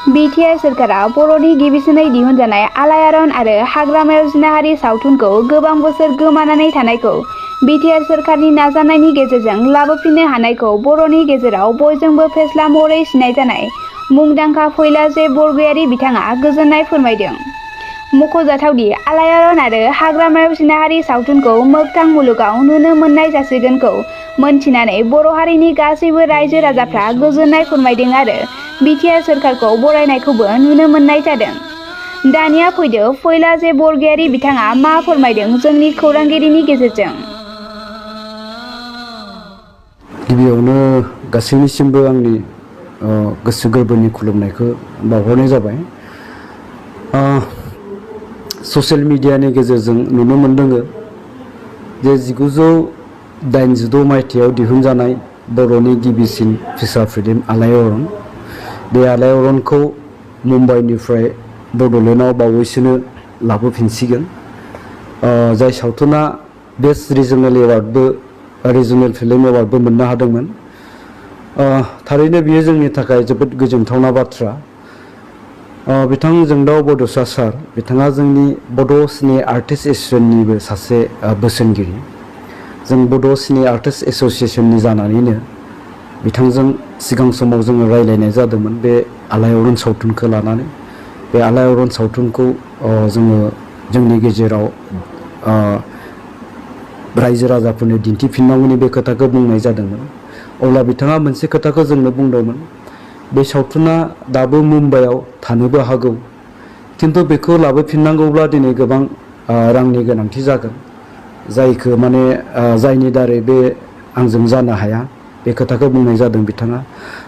BTR सोरखारा बर'नि गिबिसिनै दिहुनजानाय आलायारन आरो हाग्रामायाव जिनाहारि सावथुनखौ गोबां बोसोर गोमानानै थानायखौ बिटिआर सोरखारनि नाजानायनि गेजेरजों लाबोफिननो हानायखौ बर'नि गेजेराव बयजोंबो फेस्ला महरै सिनायजानाय मुंदांखा फैलाजे बरगयारी बिथाङा गोजोननाय फोरमायदों। मख'जाथावदि आलायारन आरो हाग्रामायाव जिनाहारि सावथुनखौ मोगथां मुलुगाव नुनो मोननाय जासिगोनखौ मोनथिनानै बर' हारिनि गासैबो रायजो राजाफ्रा गोजोननाय फोरमायदों आरो बिटिआर सोरखारखौ बरायनायखौबो नुनो मोननाय जादों। दानिया फैदो फैलाजे बरगयारी बिथाङा मा फोरमायदों जोंनि खौरांगिरिनि गेजेरजों। गिबियावनो गासैनिसिमबो आंनि गोसो गोरबोनि खुलुमनायखौ बावहरनाय जाबाय। ससियेल मिडियानि गेजेरजों नुनो मोनदों जे 1986 मायथाइयाव दिहुनजानाय बर'नि गिबिसिन फिसार फिल्म आलायारन, बे आलायारनखौ मुम्बाइनिफ्राय बड'लेण्डआव बावैसोनो लाबोफिनसिगोन। जाय सावथुना बेस्ट रिजनेल फिल्म एवार्डबो मोननो हादोंमोन। थारैनो बियो जोंनि थाखाय जोबोद गोजोनथावना बाथ्रा। बिथां जोंदाव बड'सा सार, बिथाङा जोंनि बड' सिने आर्टिस्ट एस'सिएशननिबो सासे बोसोनगिरि। जों बड' सिने आर्टिस्ट एस'सिएशननि जानानैनो बिथांजों सिगां समाव जोङो रायज्लायनाय जादोंमोन बे आलायारन सावथुनखौ लानानै। बे आलायारन सावथुनखौ जोङो जोंनि गेजेराव रायजो राजाफोरनो दिन्थिफिननांगौनि बे खोथाखौ बुंनाय जादोंमोन। अब्ला बिथाङा मोनसे खोथाखौ जोंनो बुंदोंमोन, बे सावथुना दाबो मुम्बाइआव थानोबो हागौ, खिन्थु बेखौ लाबोफिननांगौब्ला दिनै गोबां रांनि गोनांथि जागोन, जायनि दारै बे आंजों जानो हाया, बे खोथाखौ बुंनाय जादों बिथाङा।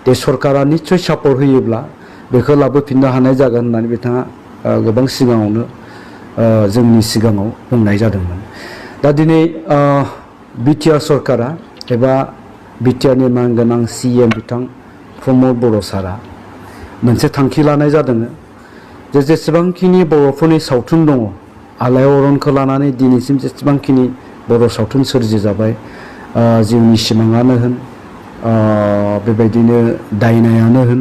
दे सरकारा निस्सय सापर्ट होयोब्ला बेखौ लाबोफिननो हानाय जागोन होननानै बिथाङा गोबां सिगाङावनो जोंनि सिगाङाव बुंनाय जादोंमोन। दा दिनै बिटिआर सरकारा एबा बिटिआरनि मानगोनां CM बिथां प्रमद बर' सारा मोनसे थांखि लानाय जादों जे जेसेबांखिनि बर'फोरनि सावथुन दङ, आलायारनखौ लानानै दिनैसिम जेसेबांखिनि बर' सावथुन सोरजिजाबाय, जिउनि सिमाङानो होन, बेबायदिनो दायनायानो होन,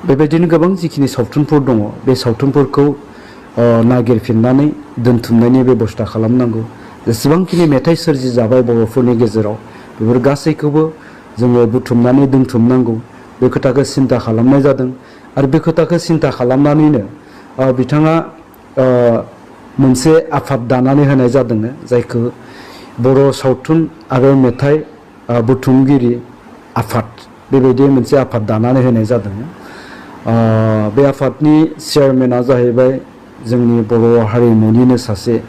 बेबायदिनो गोबां जिखिनि सावथुनफोर दङ, बे सावथुनफोरखौ नागिरफिननानै दोनथुमनायनि बेबस्था खालामनांगौ। जेसेबांखिनि मेथाइ सोरजिजाबाय बर'फोरनि गेजेराव, बेफोर गासैखौबो जोङो बुथुमनानै दोनथुमनांगौ, बे खोथाखौ सिन्था खालामनाय जादों। आरो बे खोथाखौ सिन्था खालामनानैनो बिथाङा मोनसे आफाद दानानै होनाय जादों, जायखौ बर' सावथुन आरो मेथाइ बुथुमगिरि आफाद, बेबायदि मोनसे आफाद दानानै होनाय जादों। बे आफादनि चेयारमेना जाहैबाय जोंनि बर' हारिमुनिनो सासे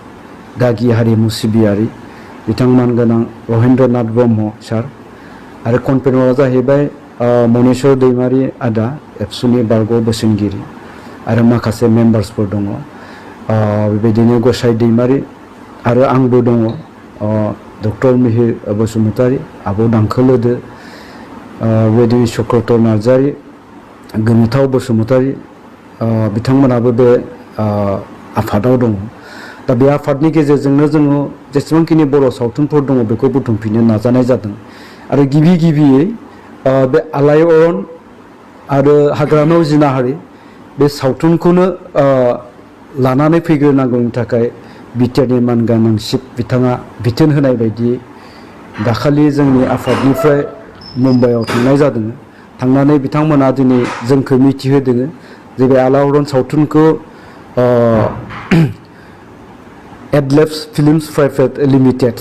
गागि हारिमु सिबियारि बिथांमोन गोनां रहेन्द्रनाथ ब्रह्म सार, आरो कनभेनरा जाहैबाय मनेस्वर दैमारि आदा, एबसुनि बारग' बोसोनगिरि, आरो माखासे मेम्बार्सफोर दङ। बेबायदिनो गसाइ दैमारि आरो आंबो दङ, डक्टर मिहिर बसुमतारी, आब' दांखोलोदो, बेबायदिनो सुक्रत नार्जारि, गोमोथाव बसुमतारी, बिथांमोनाबो बे आफादाव दङ। दा बे आफादनि गेजेरजोंनो जोङो जेसेबांखिनि बर' सावथुनफोर दङ बेखौ बुथुमफिननो नाजानाय जादों। आरो गिबियै बे आलायारन आरो हाग्रामायाव जिनाहारि बे सावथुनखौनो लानानै फैग्रोनांगौनि थाखाय बिटिआरनि मानगोनां चिफ बिथाङा बिथोन होनाय बायदियै दाखालि जोंनि आफादनिफ्राय मुम्बाइआव थांनाय जादों। थांनानै बिथांमोना दिनै जोंखौ मिथिहोदों जे बे आलायारन सावथुनखौ एडलेब्स फिल्म्स प्राइभेट लिमिटेड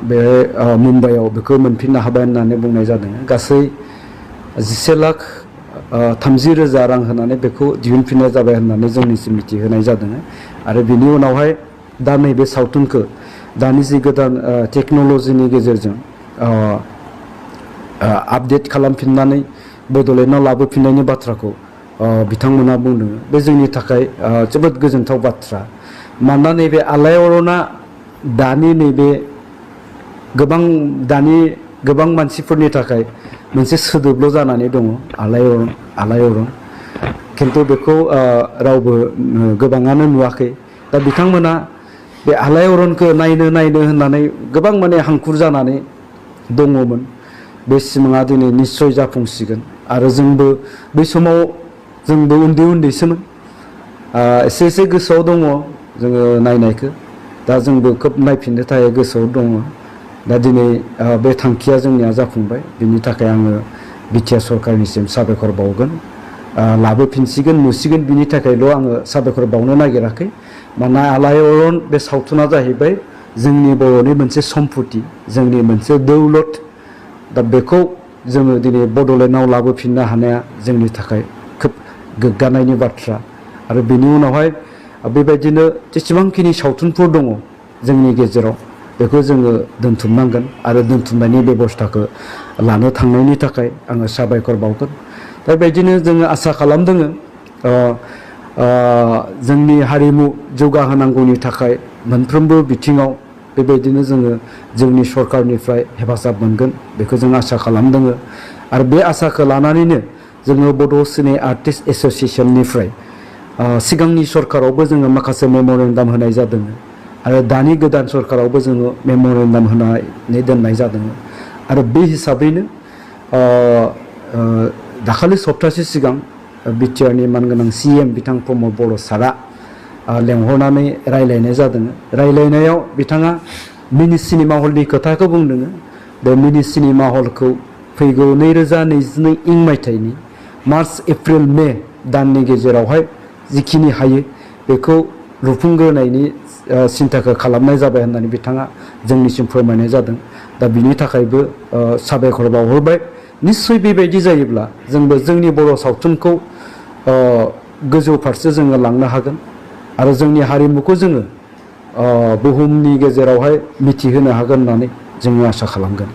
बे मुम्बाइआव बेखौ मोनफिननो हाबाय होननानै बुंनाय जादों। गासै 11,30,000 रां होनानै बेखौ दिहुनफिननाय जाबाय होननानै जोंनिसिम मिथिहोनाय जादों। आरो बिनि उनावहाय दा नैबे सावथुनखौ दानि जि गोदान टेक्न'लजिनि गेजेरजों आपडेट खालामफिननानै बड'लेण्डआव लाबोफिननायनि बाथ्राखौ बिथांमोना बुंदों। बे जोंनि थाखाय जोबोद गोजोनथाव बाथ्रा। मानोना नैबे आलायारना दानि गोबां मानसिफोरनि थाखाय मोनसे सोदोबल' जानानै दङ, आलायारन, खिन्थु बेखौ रावबो गोबाङानो नुवाखै। दा बिथांमोना बे आलायारनखौ नायनो होननानै गोबां हांखुर जानानै दङमोन। बे सिमाङा दिनै निस्सय जाफुंसिगोन आरो जोंबो बै समाव जोंबो उन्दै उन्दैसोमोन एसे एसे गोसोआव दङ जोङो नायनायखौ दा जोंबो खोब नायफिननो थाखाय गोसोआव दङ दा दिनै बे थांखिया जोंनिया जाफुंबाय बिनि थाखाय आङो बिटिआर सरकारनिसिम साबायखर बावगोन लाबोफिनसिगोन नुसिगोन बिनि थाखायल' आङो साबायखर बावनो नागिराखै मानोना आलायारन बे सावथुना जाहैबाय जोंनि बर'नि मोनसे सम्पति जोंनि मोनसे दौलत दा बेखौ जोङो दिनै बड'लेण्डआव लाबोफिननो हानाया जोंनि थाखाय खोब गोग्गानायनि बाथ्रा आरो बेनि उनावहाय बेबायदिनो जेसेबांखिनि सावथुनफोर दङ जोंनि गेजेराव बेखौ जोङो दोनथुमनांगोन आरो दोनथुमनायनि बेबस्थाखौ लानो थांनायनि थाखाय आङो साबायखर बावगोन दा बेबायदिनो जोङो आसा खालामदों जोंनि हारिमु जौगाहोनांगौनि थाखाय मोनफ्रोमबो बिथिङाव बेबायदिनो जोङो जोंनि सरकारनिफ्राय हेफाजाब मोनगोन बेखौ जों आसा खालामदों आरो बे आसाखौ लानानैनो जोङो बड' सिने आर्टिस्ट एस'सियेसननिफ्राय सिगांनि सरकारावबो जोङो माखासे मेम'रेन्डाम होनाय जादों आरो दानि गोदान सरकारावबो जोङो मेम'रेन्डाम होनानै दोननाय जादों आरो बे हिसाबैनो दाखालि सप्तासे सिगां बिटिआरनि मानगोनां CM बिथां प्रमद बर' सारआ लेंहरनानै रायलायनाय जादों रायलायनायाव बिथाङा मिनि सिनेमा हलनि खोथाखौ बुंदों बे मिनि सिनेमा हलखौ फैगौ 2022 इं मायथाइनि मार्च एप्रिल मे दाननि गेजेरावहाय जिखिनि हायो बेखौ लुफुंग्रोनायनि सिन्थाखौ खालामनाय जाबाय होननानै बिथाङा जोंनिसिम फोरमायनाय जादों दा बिनि थाखायबो साबायखर बावहरबाय निस्सय बेबायदि जायोब्ला जोंबो जोंनि बर' सावथुनखौ गोजौ फारसे जोङो लांनो हागोन आरो जोंनि हारिमुखौ जोङो बुहुमनि गेजेरावहाय मिथिहोनो हागोन होननानै जोङो आसा खालामगोन